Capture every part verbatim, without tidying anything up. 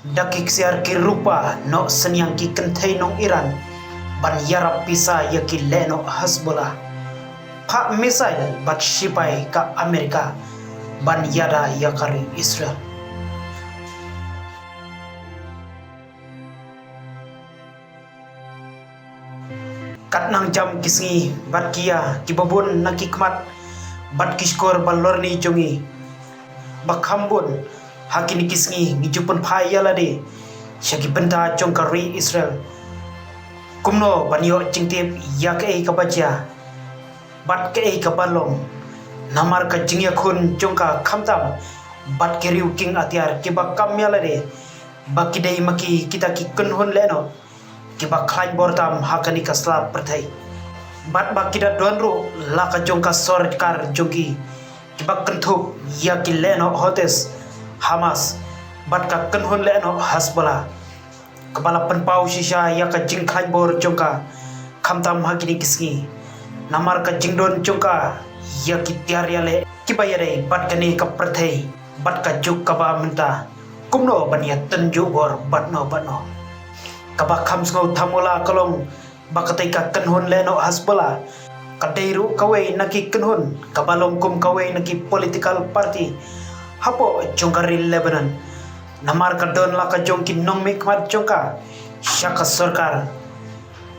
Da ki ksiar ki rupa noh synñiang ki kynthei nong Iran ban ïarap pisa ïa ki lehnoh Hezbollah. Phah missile bad shipai ka Amerika ban ïada ïa ka ri Israel. Katnang jam ki sngi bad ki ïa kiba bun na ki khmat bad ki shkor ba lorni jong ngi. Ba kham bun ha kine ki sngi ngi ju pynphai ïa lade sha ki bynta jong ka ri Israel. Kumno ban ïoh jingtip ïa kaei kaba jia bad kaei kaba long. Namar ka jingïakhun jong ka khamtam bad ki riew kieng atiar kiba kam ïa lade ba ki dei ma ki kita ki kynhun lehnoh kiba khlaiñ bor tam ha kane ka sla pyrthei. Bad ba ki da don ruh la ka jong ka sorkar jong ki kiba kynthup ïa ki lehnoh Houthis, Hamas bad ka kynhun lehnoh Hezbollah. Kaba la pynpaw shisha ïa ka jingkhlaiñ bor jong ka khamtam ha kine ki sngi. Namar ka jingdon jong ka ïa ki tiar ïaleh kiba ïadei bad kane ka pyrthei bad ka juk kaba mynta. Kumno ban ïa tynjuh bor bad no bad no. Kaba kham sngew thamula ka long ba katei ka kynhun lehnoh Hezbollah ka dei ruh kawei na ki kynhun kaba long kum kawei na ki political party hapoh jong ka ri Lebanon. Namar ka don la ka jong ki nongmihkhmat jong ka sha ka sorkar.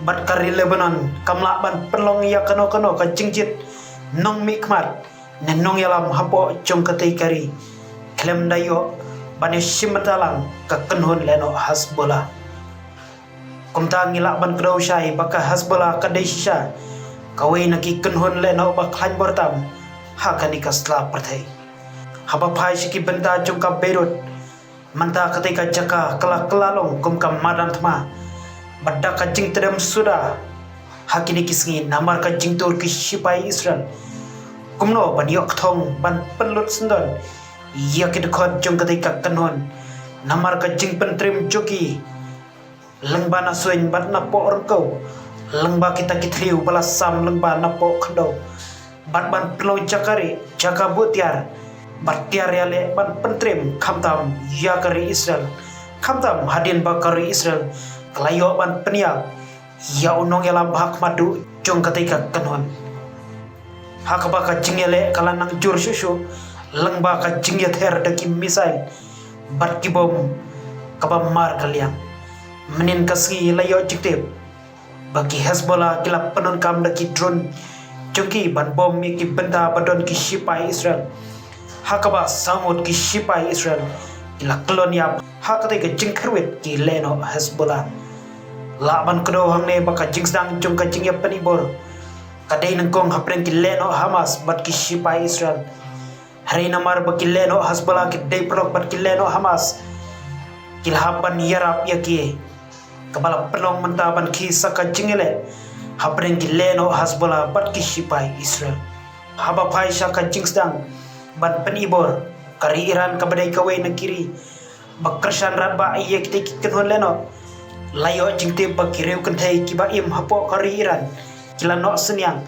Bad ka ri Lebanon kam lah ban pynlong ïa kano kano ka jingjied nongmihkhmat ne nongïalam hapoh jong katei ka ri khlem da ïoh ban ïashim bynta lang ka kynhun lehnoh Hezbollah. Kumta ngi lah ban kdew shai ba ka Hezbollah ka dei shisha kawei na ki kynhun lehnoh ba khlaiñ bor tam ha kane ka sla pyrthei. Haba phai sha ki bynta jong ka Beirut, mynta katei ka jaka ka la kylla long kum ka madan thma bad da ka jingtdem suda ha kine ki sngi namar ka jingtur ki shipai Israel. Kumno ban ïoh kthong ban pynlut syndon ïa ki dkhot jong katei ka kynhun namar ka jingpyntrim jong ki lyngba na suiñ bad na poh ryngkew, lyngba kita ki thliew ba la sam lyngba na poh khyndew. Bad ban pynlong jaka rieh, jaka buh tiar bad tiar ïaleh ban pyntrim khamtam ïa ka ri Israel, khamtam hadien ba ka ri Israel ka la ïoh ban pynïap ïa u nongïalam ba hakhmat duh jong katei ka kynhun. Ha kaba ka jingïaleh ka la nang jur shuh shuh lyngba ka jingïather da ki missile bad ki bom kaba mar ka liang. Mynnin ka sngi la ïoh jingtip ba ki Hezbollah ki la pyndonkam da ki drone jong ki ban bom ïa ki bynta ba don ki shipai Israel. Ha kaba saw ngut ki shipai Israel ki la kyllon ïap ha katei ka jingkhyrwit ki lehnoh Hezbollah. Lah ban kdew hangne ba ka jingsdang jong ka jingïapyni bor ka dei nyngkong hapdeng ki lehnoh Hamas bad ki shipai Israel. Hynrei namar ba ki lehnoh Hezbollah ki dei paralok bad ki lehnoh Hamas, ki la hap ban ïarap ïa ki. Kaba la pynlong mynta ban khie sa ka jingïaleh hapdeng ki lehnoh Hezbollah bad ki shipai Israel. Haba phai sha ka jingsdang ban pyni bor, ka ri Iran kaba dei kawei na ki ri ba kyrshan radbah ïa kitei ki kynhun lehnoh, la ïoh jingtip ba ki riew kynthei kiba im hapoh ka ri Iran ki la noh synñiang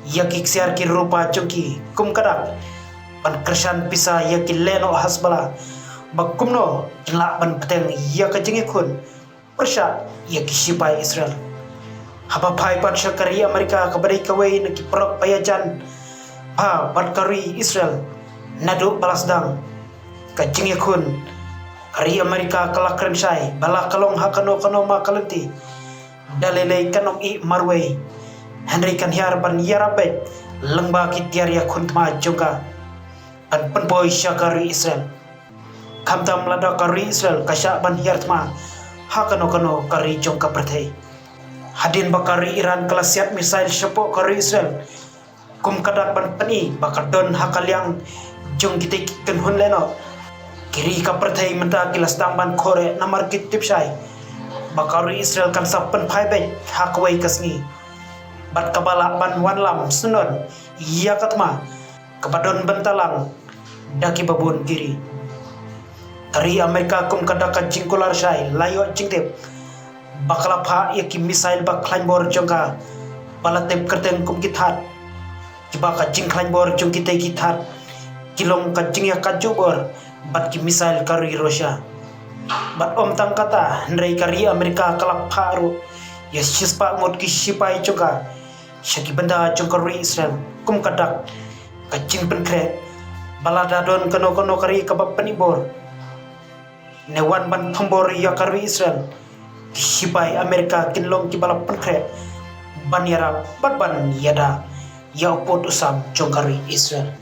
ïa ki ksiar ki rupa jong ki kum ka dak ban kyrshan pisa ïa ki lehnoh Hezbollah ba kumno kin lah ban bteng ïa ka jingïakhun pyrshah ïa ki shipai Israel. Haba phai pat sha ka ri Amerika kaba dei kawei na ki paralok ba ïajan bha bad ka ri Israel naduh ba la sdang ka jingïakhun, ka ri Amerika ka la kren shai ba la ka long ha kano kano ma ka lynti, da lei lei kan ym ih marwei, hynrei kan hiar ban ïarap beit lyngba ki tiar ïakhun thma jong ka ban pynpoi sha ka ri Israel. Khamtam lada ka ri Israel ka shah ban hiar thma ha kano kano ka ri jong ka pyrthei. Hadien ba ka ri Iran ka la siat missile shapoh ka ri Israel kum ka dak ban pyni ba ka don ha ka liang jong kitei ki kynhun lehnoh, ki ri ka pyrthei mynta ki la sdang ban khore namar ki tip shai ba ka ri Israel kan sa pynphai beit ha kawei ka sngi bad kaba lah ban wanlam syndon ïa ka thma kaba don bynta lang da kiba bun ki ri. Ka ri Amerika kum ka dak ka jingkular shai la ïoh jingtip ba ka la phah ïa ki missile ba khlaiñ bor jong ka ba la tip kyrteng kum ki THAAD, kiba ka jingkhlaiñ bor jong kitei ki THAAD ki long ka jingïakatjuh bor bad ki missile ka ri Russia. Bad ym tang kata, hynrei ka ri Amerika ka la phah ruh ïa shispah ngut ki shipai jong ka sha ki bynta jong ka ri Israel kum ka dak ka jingpynkhreh, ba lada don kano kano ka ri kaba pynibor ne wan ban pynbor ïa ka ri Israel, ki shipai Amerika kin long kiba la pynkhreh ban ïarap bad ban ïada ïa u pud u sam jong ka ri Israel.